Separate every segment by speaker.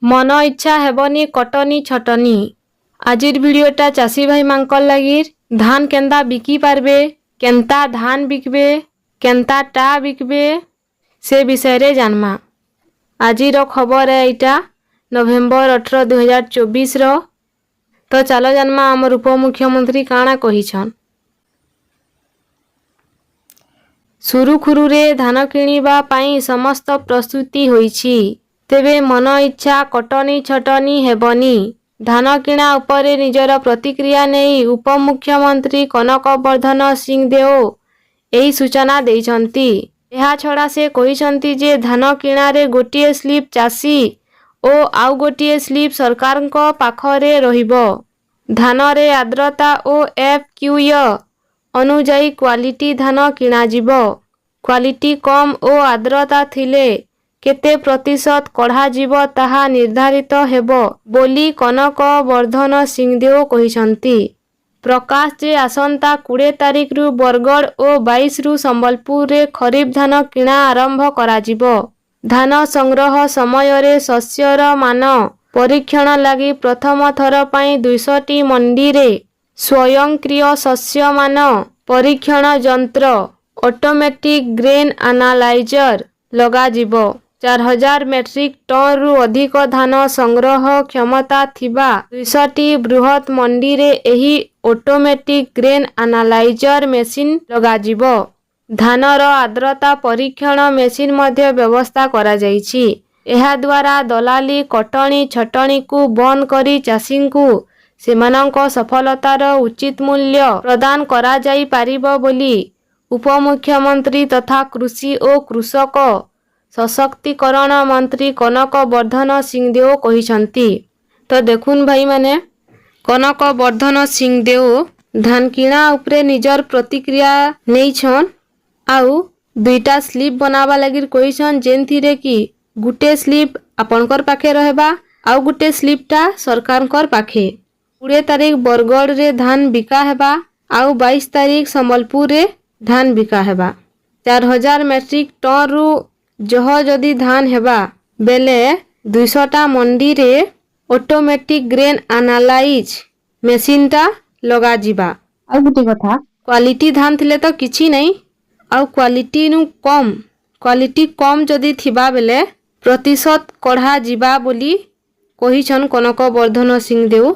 Speaker 1: ମନ ଇଚ୍ଛା ହେବନି କଟନି ଛଟନି। ଆଜିର ଭିଡ଼ିଓଟା ଚାଷୀ ଭାଇମାନଙ୍କର ଲାଗି। ଧାନ କେନ୍ତା ବିକି ପାରବେ, କେନ୍ତା ଧାନ ବିକବେ, କେନ୍ତା ଟା ବିକବେ, ସେ ବିଷୟରେ ଜାନମା। ଆଜିର ଖବର ଏଇଟା ନଭେମ୍ବର 18, 2024ର। ତ ଚାଲ ଜାନମା, ଆମର ଉପମୁଖ୍ୟମନ୍ତ୍ରୀ କାଣା କହିଛନ୍। ସୁରୁଖୁରୁରେ ଧାନ କିଣିବା ପାଇଁ ସମସ୍ତ ପ୍ରସ୍ତୁତି ହୋଇଛି। ତେବେ ମନ ଇଚ୍ଛା କଟନି ଛଟନି ହେବନି। ଧାନ କିଣା ଉପରେ ନିଜର ପ୍ରତିକ୍ରିୟା ନେଇ ଉପମୁଖ୍ୟମନ୍ତ୍ରୀ କନକ ବର୍ଦ୍ଧନ ସିଂଦେଓ ଏହି ସୂଚନା ଦେଇଛନ୍ତି। ଏହାଛଡ଼ା ସେ କହିଛନ୍ତି ଯେ ଧାନ କିଣାରେ ଗୋଟିଏ ସ୍ଲିପ୍ ଚାଷୀ ଓ ଆଉ ଗୋଟିଏ ସ୍ଲିପ୍ ସରକାରଙ୍କ ପାଖରେ ରହିବ। ଧାନରେ ଆର୍ଦ୍ରତା ଓ ଏଫ୍ କ୍ୟୁ ଅନୁଯାୟୀ କ୍ୱାଲିଟି ଧାନ କିଣାଯିବ। କ୍ୱାଲିଟି କମ୍ ଓ ଆର୍ଦ୍ରତା ଥିଲେ କେତେ ପ୍ରତିଶତ କଢ଼ାଯିବ, ତାହା ନିର୍ଦ୍ଧାରିତ ହେବ ବୋଲି କନକ ବର୍ଦ୍ଧନ ସିଂଦେଓ କହିଛନ୍ତି। ପ୍ରକାଶ ଯେ ଆସନ୍ତା 20 ତାରିଖରୁ ବରଗଡ଼ ଓ 22ରୁ ସମ୍ବଲପୁରରେ ଖରିଫ ଧାନ କିଣା ଆରମ୍ଭ କରାଯିବ। ଧାନ ସଂଗ୍ରହ ସମୟରେ ଶସ୍ୟର ମାନ ପରୀକ୍ଷଣ ଲାଗି ପ୍ରଥମ ଥର ପାଇଁ 200ଟି ମଣ୍ଡିରେ ସ୍ୱୟଂକ୍ରିୟ ଶସ୍ୟ ମାନ ପରୀକ୍ଷଣ ଯନ୍ତ୍ର, ଅଟୋମେଟିକ୍ ଗ୍ରେନ୍ ଆନାଲାଇଜର ଲଗାଯିବ। 4000 ମେଟ୍ରିକ୍ ଟନ୍ରୁ ଅଧିକ ଧାନ ସଂଗ୍ରହ କ୍ଷମତା ଥିବା 200ଟି ବୃହତ୍ ମଣ୍ଡିରେ ଏହି ଅଟୋମେଟିକ୍ ଗ୍ରେନ୍ ଆନାଲାଇଜର ମେସିନ୍ ଲଗାଯିବ। ଧାନର ଆର୍ଦ୍ରତା ପରୀକ୍ଷଣ ମେସିନ୍ ମଧ୍ୟ ବ୍ୟବସ୍ଥା କରାଯାଇଛି। ଏହାଦ୍ୱାରା ଦଲାଲି କଟଣି ଛଟଣିକୁ ବନ୍ଦ କରି ଚାଷୀଙ୍କୁ ସେମାନଙ୍କ ସଫଳତାର ଉଚିତ ମୂଲ୍ୟ ପ୍ରଦାନ କରାଯାଇପାରିବ ବୋଲି ଉପମୁଖ୍ୟମନ୍ତ୍ରୀ ତଥା କୃଷି ଓ କୃଷକ ସଶକ୍ତିକରଣ ମନ୍ତ୍ରୀ କନକ ବର୍ଦ୍ଧନ ସିଂଦେଓ କହିଛନ୍ତି। ତ ଦେଖୁନ୍ ଭାଇମାନେ, କନକ ବର୍ଦ୍ଧନ ସିଂଦେଓ ଧାନ କିଣା ଉପରେ ନିଜର ପ୍ରତିକ୍ରିୟା ନେଇଛନ୍ ଆଉ ଦୁଇଟା ସ୍ଲିପ୍ ବନାବା ଲାଗି କହିଛନ୍, ଯେନ୍ଥିରେ କି ଗୁଟେ ସ୍ଲିପ୍ ଆପଣଙ୍କର ପାଖେ ରହିବା ଆଉ ଗୁଟେ ସ୍ଲିପ୍ଟା ସରକାରଙ୍କର ପାଖେ। 20 ତାରିଖ ବରଗଡ଼ରେ ଧାନ ବିକା ହେବା ଆଉ 22 ତାରିଖ ସମ୍ବଲପୁରରେ ଧାନ ବିକା ହେବା। 4000 ମେଟ୍ରିକ୍ ଟନ୍ରୁ ଜହ ଯଦି ଧାନ ହେବା ବେଲେ 200ଟା ମଣ୍ଡିରେ ଅଟୋମେଟିକ୍ ଗ୍ରେନ୍ ଆନାଲାଇଜ୍ ମେସିନ୍ଟା ଲଗାଯିବା।
Speaker 2: ଆଉ ଗୋଟେ କଥା।
Speaker 1: କ୍ୱାଲିଟି ଧାନ ଥିଲେ ତ କିଛି ନାଇଁ, ଆଉ କ୍ୱାଲିଟିନୁ କମ୍, କ୍ୱାଲିଟି କମ୍ ଯଦି ଥିବା ବେଲେ ପ୍ରତିଶତ କଢ଼ାଯିବା ବୋଲି କହିଛନ୍ କନକ ବର୍ଦ୍ଧନ ସିଂଦେଓ।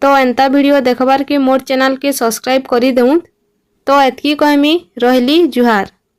Speaker 1: ତ ଏନ୍ତା ଭିଡ଼ିଓ ଦେଖବାର୍ କେ ମୋର୍ ଚ୍ୟାନେଲ୍କେ ସବସ୍କ୍ରାଇବ୍ କରିଦେଉନ୍। ତ ଏତ୍କି କହେମି, ରହିଲି, ଜୁହାର।